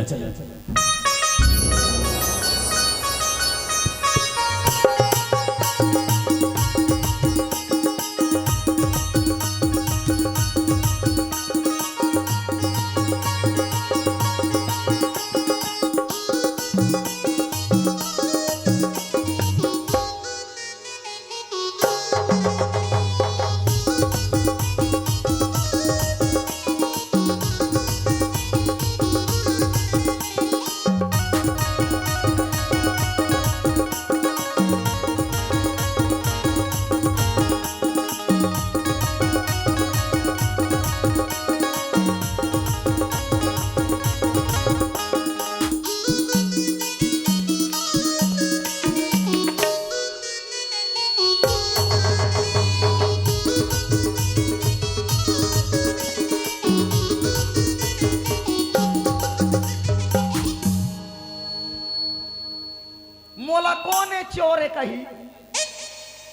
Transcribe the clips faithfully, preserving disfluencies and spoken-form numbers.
चले, चले। मोला कोन ए चोर ए कही?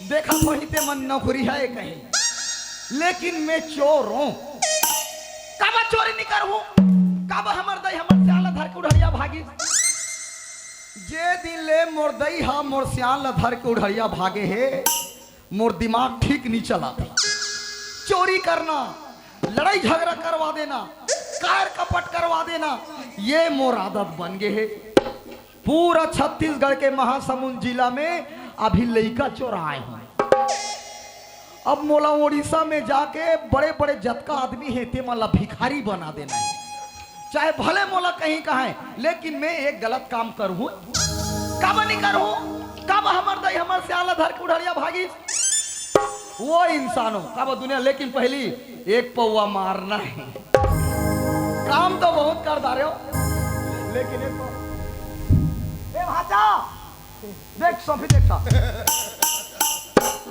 देखत होही ते मन नौकरी हे कही, लेकिन मैं चोर हूँ। काबर चोरी नहीं करहूँ? काबर हमर दई हमर सियान ला धर के उढ़ड़िया भागिस? जे दिन ले मोर दई हा मोर सियान ला धर के उढ़ड़िया भागे हे, मोर दिमाग ठीक नहीं चला। चोरी करना, लड़ाई झगड़ा करवा देना, कार कपट करवा देना, ये मोर आदत बन गे हे। पूरा छत्तीसगढ़ के महासमुंद जिला में अभी लइका चोराए हूँ। अब मोला उड़ीसा में जाके बड़े-बड़े जतका आदमी हे, ते मन ला भिखारी बना देना हे। चाहे भले मोला कहीं कहाए, लेकिन मैं एक गलत काम करहूँ। काबर नहीं करहूँ? काबर हमर दई हमर सियान ला धर के उढ़ड़िया भागिस? वो इंसान हो, काबर दुनिया, लेकिन पहली एक पौवा मारना हे। काम तो बहुत कर डारे हो, लेकिन एक पौवा। ए भाचा, देख, सोफी देख सा।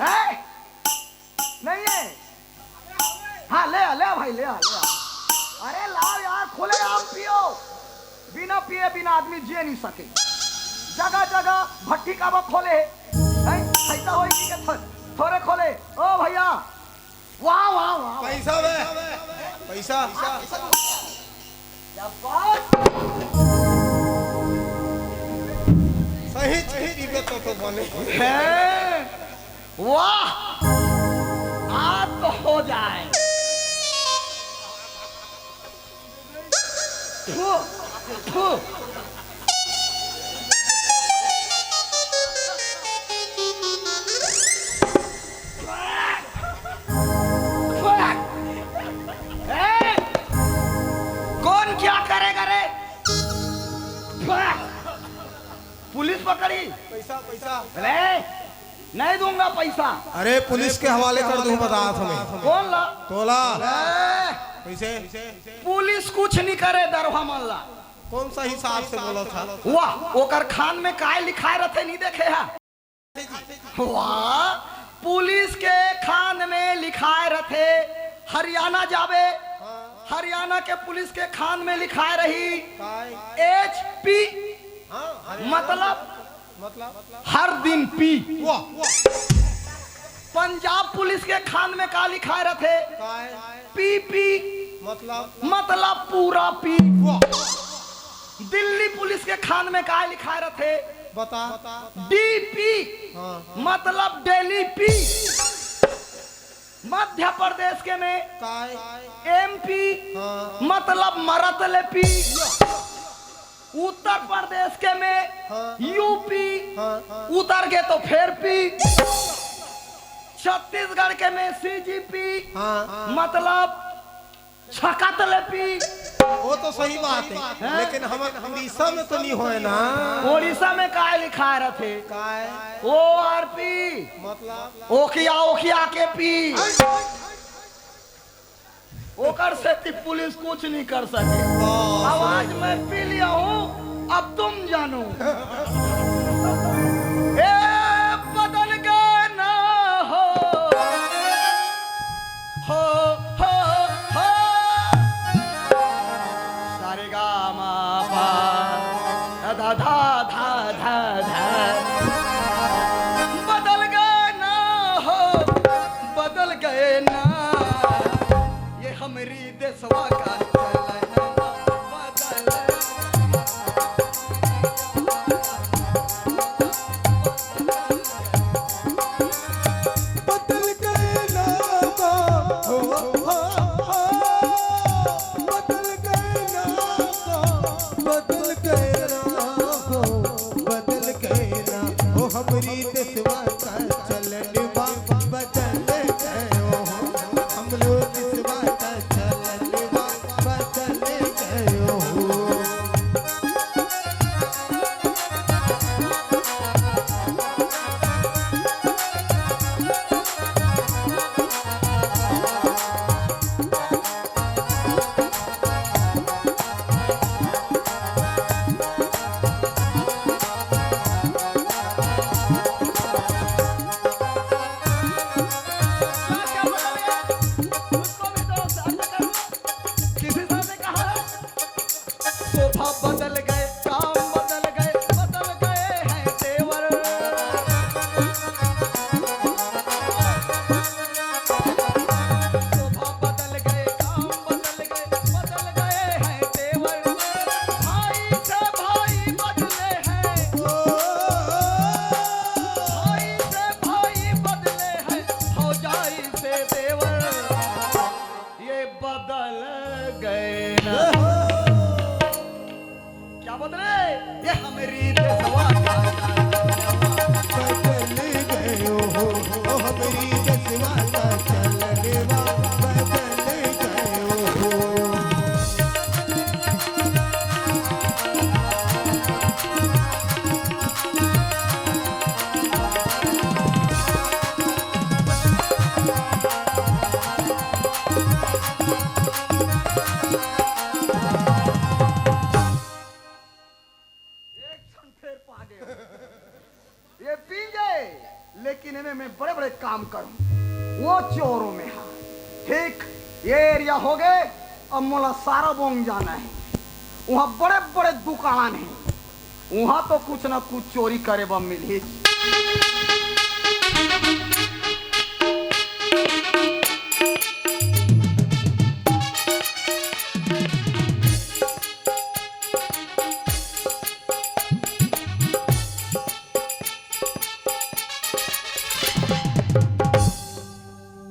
हैं? नहीं है? हाँ, ले आ, ले आ भाई, ले आ, ले आ। अरे लाओ यार, खुले आम पियो। बिना पिए बिना आदमी जिए नहीं सके। जगह जगह भट्टी काबर खोले हे। हैं? ऐसा होई कि के थो-, थोड़े खोले। ओ भैया, वाह, वाह, वाह, वाह। पैसा बे, पैसा। सही चीज पीबे तो, तो बने। हैं? वाह, आज तो हो जाए। थू, थू। ए, कौन क्या करेगा रे? पुलिस पकड़ी। पैसा, पैसा। अरे, नहीं दूंगा पैसा। अरे, पुलिस के हवाले कर दूं, बता तुम्हें। कौन ला? तोला। ए, पैसे। पुलिस कुछ नहीं करे, दरवा मन ला। कौन सा हिसाब से बोला था? वाह, ओकर खान में काय लिखाए रथे, नहीं देखे हा? वाह, पुलिस के खान में लिखाए रथे, हरियाणा जाबे, हाँ। हरियाणा के पुलिस के खान में लिखाए रही, काय? एच पी। हाँ, हरियाणा मतलब? मतलब? हर दिन पी। वाह, वाह। पंजाब पुलिस के खान में का लिखाए रथे? काय? पी पी। मतलब? मतलब पूरा पी। वाह। दिल्ली पुलिस के खान में काय लिखाए रथे? बता। डी पी। हाँ। मतलब डेली पी। मध्य प्रदेश के में काय? एम पी। हाँ। मतलब मरत ले पी। उत्तर प्रदेश के में हाँ। U P. हाँ। उतर के तो फेर पी। छत्तीसगढ़ के में सी जी पी। हाँ। मतलब छकत ले पी। वो तो सही बात है, हैं? लेकिन हम उड़ीसा में तो नहीं होए ना। उड़ीसा में काय लिखाए रथे? काय? O R P. मतलब? ओकिया, ओकिया के पी। ओकर सेती पुलिस कुछ नहीं कर सके। वाह। अब आज मैं पी लिया हूँ, अब तुम जानो। ए बदल गए ना हो, हो, हो, हो। सारे गा मा पा, धा, धा, धा, धा, धा। बदल गए ना हो, बदल गए ना। ये हमरी देसवा का चलन बदल। हमरी देशवा का चलनवा बदल गयो हो, हमरो देशवा का चलनवा बदल गयो हो। क्या, क्या बोला भैया? उसको भी तो साथ में करो। किसी साथ में कहा है? शोभा बदल गए, काम बदल गए, बदल गए हैं तेवर। शोभा बदल गए, काम बदल गए, बदल गए हैं तेवर। भाई से भाई बदले हैं, भाई से भाई बदले हैं, भौजाई से देवर। ये बदल गए ना। क्या बदले? ये हमरी देशवा का बदल गयो हो, ओ हमरी देशवा का चलनवा बदल गयो हो। एक क्षण फेर पा गए। ये पी गए, लेकिन इन्हें मैं बड़े-बड़े काम करूं। वो चोरों में हा। ठीक, ये एरिया हो गए, अब मोला सारा बोंग जाना है। वहां बड़े-बड़े दुकान हैं, वहां तो कुछ ना कुछ चोरी करे बर मिलही।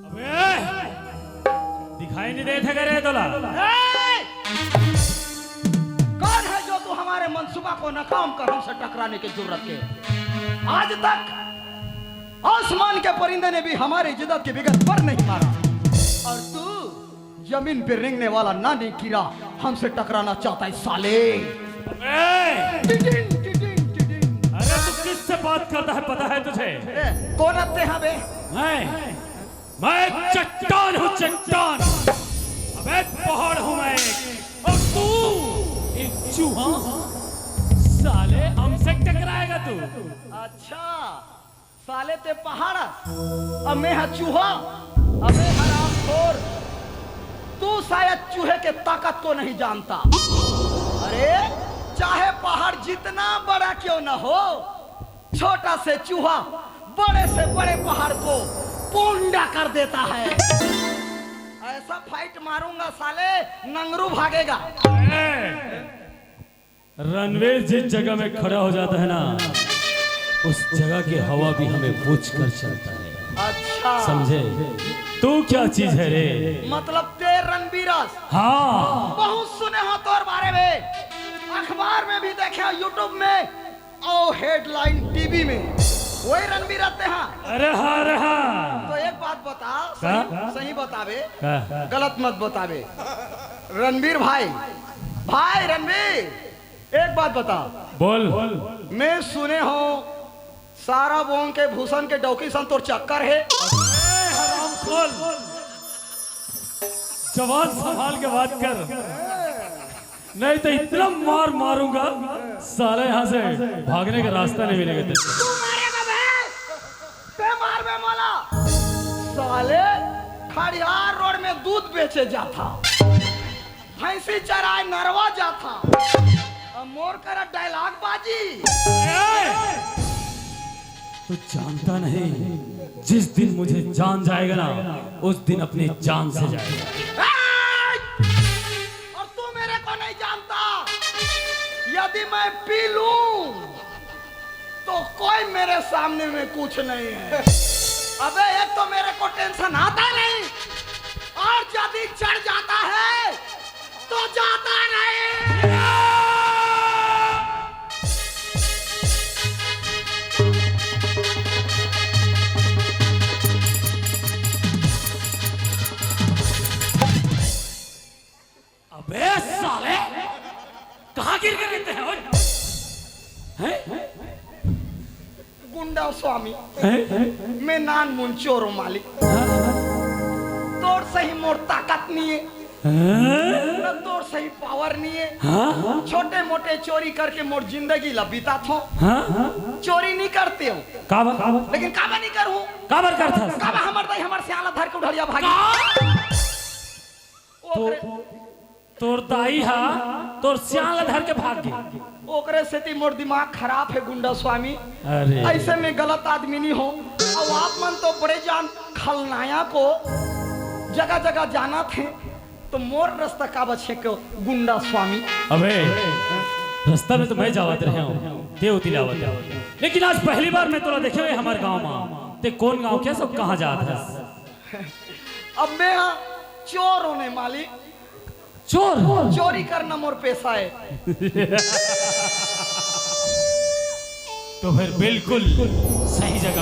अबे, दिखाई नहीं देते करे तोला? ए! कौन है जो तू हमारे मंसूबा को नाकाम कर हमसे टकराने की जरूरत के? आज तक आसमान के परिंदे ने भी हमारी जिद्दत के बगैर पर नहीं मारा, और तू जमीन पे रेंगने वाला नानी कीड़ा हमसे टकराना चाहता है, साले। ए! टिडिन, टिडिन, टिडिन। अरे, तू किससे बात करता है, पता है तुझे? ए, कौन आते हैं बे? मैं, मैं चट्टान हूँ, चट्टान। अबे, पहाड़ हूँ मैं, और तू एक चूहा। साले, हमसे टकराएगा तू? अच्छा, साले ते पहाड़, अबे हा चूहा, अबे हरामखोर, तू शायद चूहे के ताकत को नहीं जानता। अरे, चाहे पहाड़ जितना बड़ा क्यों ना हो, छोटा से चूहा बड़े से बड़े पहाड़ को पोंडा कर देता है। ऐसा फाइट मारूंगा साले, नंगरू भागेगा। ए! रणवीर जिस जगह में खड़ा हो जाता है ना, उस जगह की हवा भी हमें बूझ कर चलता है। अच्छा। समझे? तू क्या चीज है रे? मतलब ते रणवीरस? हाँ। बहुत सुने हो तोर बारे में, अखबार में भी देखे हो, YouTube में, और हेडलाइन टीवी में, वही रणवीर आते हैं। अरे हाँ, अरे हाँ। तो एक बात बता, सही, हाँ? सही बतावे, हाँ। गलत मत बतावे। रणवीर भाई, भाई रणवीर, एक बात बता। बोल। मैं सुने हूँ सारा बोंग के भूषण के डौकी सन तोर चक्कर है। अबे हरामखोर, जबान संभाल के बात कर, नहीं तो इतना मार मारूंगा, साले, यहाँ से भागने का रास्ता नहीं मिलेगा तेरे को। तू मारेगा बे? ते मार बे मोला। साले, खड़ियार रोड में दूध बेचे जाता, भैंसी चराए नरवा जाता, अब मोर करा डायलॉग बाजी। ए! तू जानता नहीं, जिस दिन मुझे जान जाएगा ना, उस दिन अपनी जान से जाएगा। ए! और तू मेरे को नहीं जानता, यदि मैं पी लूं तो कोई मेरे सामने में कुछ नहीं है। अबे, एक तो मेरे को टेंशन आता नहीं, और यदि चढ़ जाता है तो जाता नहीं। गुंडा स्वामी, हैं? मैं नानमुन चोर हों मालिक। तोर सही मोर ताकत नहीं है, हैं? न तोर सही पावर नहीं है। हाँ? छोटे मोटे चोरी करके मोर जिंदगी ला बिताथों। हाँ? चोरी नहीं करते हो, काबर? लेकिन काबर नहीं करूँ? काबर करथस? काबर हमर दाई हमर सियाला धर के उधरिया भागी। तो ओकरे, तोर दाई हा तोर सियाला धर के भाग गे। ओकरे सेती मोर दिमाग खराब है गुंडा स्वामी। अरे। ऐसे में गलत आदमी नहीं हो। अब आप मन तो बड़े जान खलनाया को जगह जगह जाना थे, तो मोर रास्ता काबर छेको गुंडा स्वामी? अबे, रास्ता में तो मैं जावत रहे हूँ, ते उती लावत रहे। लेकिन आज पहली बार मैं तोला देखे हुए हमारे गांव में। ते कौन गांव के सब कहाँ जात हस? अब मैं हाँ चोर हों मालिक, चोर? चोरी करना मोर पेशा है। तो फिर बिल्कुल सही जगह